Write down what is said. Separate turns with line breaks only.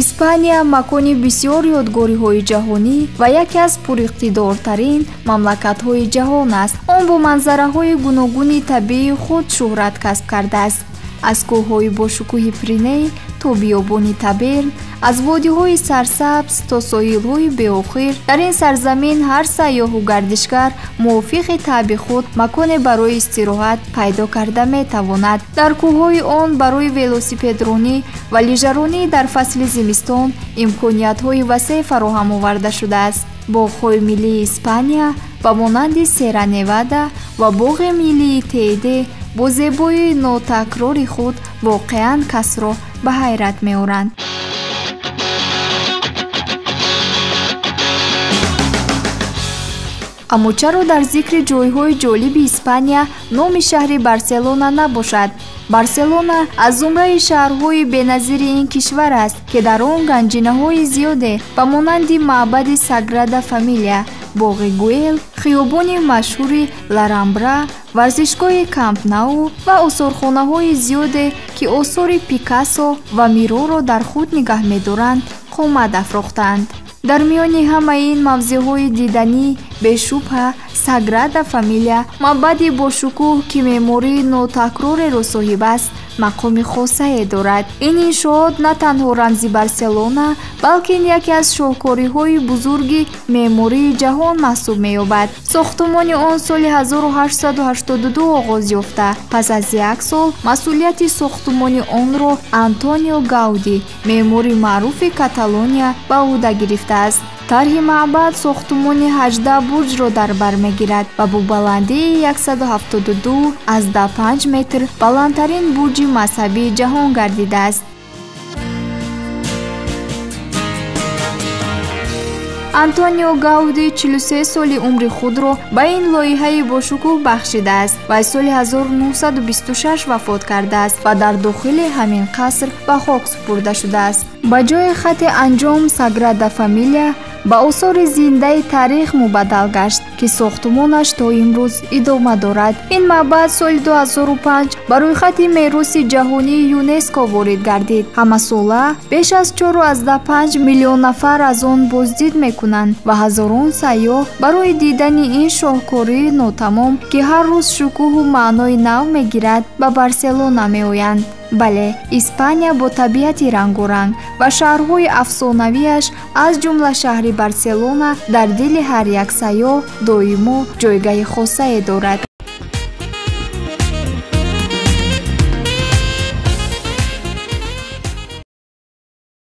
Испания макони бисёр ёдгориҳои ҷаҳонӣ ва яке аз пуриқтидортарин мамлакатҳои ҷаҳон аст. Он бо манзараҳои гуногуни табиии худ шӯҳрат касб кардааст. Аз кӯҳҳои бошукӯҳи Пиреней то биёбони Таберн, аз водиҳои сарсабз то соҳилҳои беохир, дар ин сарзамин ҳар сайёҳу гардишгар мувофиқи таъби худ маконе барои истироҳат пайдо карда метавонад. Дар кӯҳҳои он барои велосипедронӣ ва лижаронӣ дар фасли зимистон имкониятҳои васеъ фароҳам оварда шудааст. Боғҳои миллии Испания ба монанди Сера Невада ва боғи миллии Тейде бо зебоии нотакрори худ воқеан касро ба ҳайрат меоранд. Аммо чаро дар зикри ҷойҳои ҷолиби Испания номи шаҳри Барселона набошад? Барселона аз зумраи шаҳрҳои беназири ин кишвар аст, ки дар он ганҷинаҳои зиёде ба монанди маъбади Саграда Фамилия, боғи Гуэл, хиёбони машҳури Ларамбра, варзишгоҳи Камп Нау ва осорхонаҳои зиёде, ки осори Пикассо ва Мироро дар худ нигаҳ медоранд, қомат афрохтаанд. Дар миёни ҳамаи ин мавзеъҳои диданӣ бешубҳа Саграда Фамилия, маъбади бошукӯҳ, ки меъмории нотакрореро соҳиб аст, мақоми хосае дорад. Ин иншоот на танҳо рамзи Барселона, балки ин яке аз шоҳкориҳои бузурги меъмории ҷаҳон маҳсуб меёбад. Сохтумони он соли 1882 оғоз ёфта, пас аз як сол масъулияти сохтумони онро Антонио Гауди, меъмори маъруфи Каталония, ба ӯҳда гирифтааст. Тарҳи маъбад сохтумони 18 бурҷро дар бар мегирад ва бо баландии 172,5 метр баландтарин бурҷи мазҳабии ҷаҳон гардидааст. Антонио Гауди 43 соли умри худро ба ин лоиҳаи бошукӯҳ бахшидааст ва соли 1926 вафот кардааст ва дар дохили ҳамин қаср ба хок супурда шудааст. Ба ҷои хати анҷом Саграда Фамилия ба осори зиндаи таърих мубаддал гашт, ки сохтумонаш то имрӯз идома дорад. Ин маъбад соли 2005 ба рӯйхати мероси ҷаҳонии ЮНЕСКО ворид гардид. Ҳамасола беш аз 4,5 миллион нафар аз он боздид мекунанд ва ҳазорон сайёҳ барои дидани ин шоҳкории нотамом, ки ҳар рӯз шукӯҳу маънои нав мегирад, ба Барселона меоянд. Бале, Испания бо табиати рангоранг ва шаҳрҳои афсонавиаш, аз ҷумла шаҳри Барселона, дар дили ҳар як сайёҳ доимо ҷойгаҳи хосае дорад.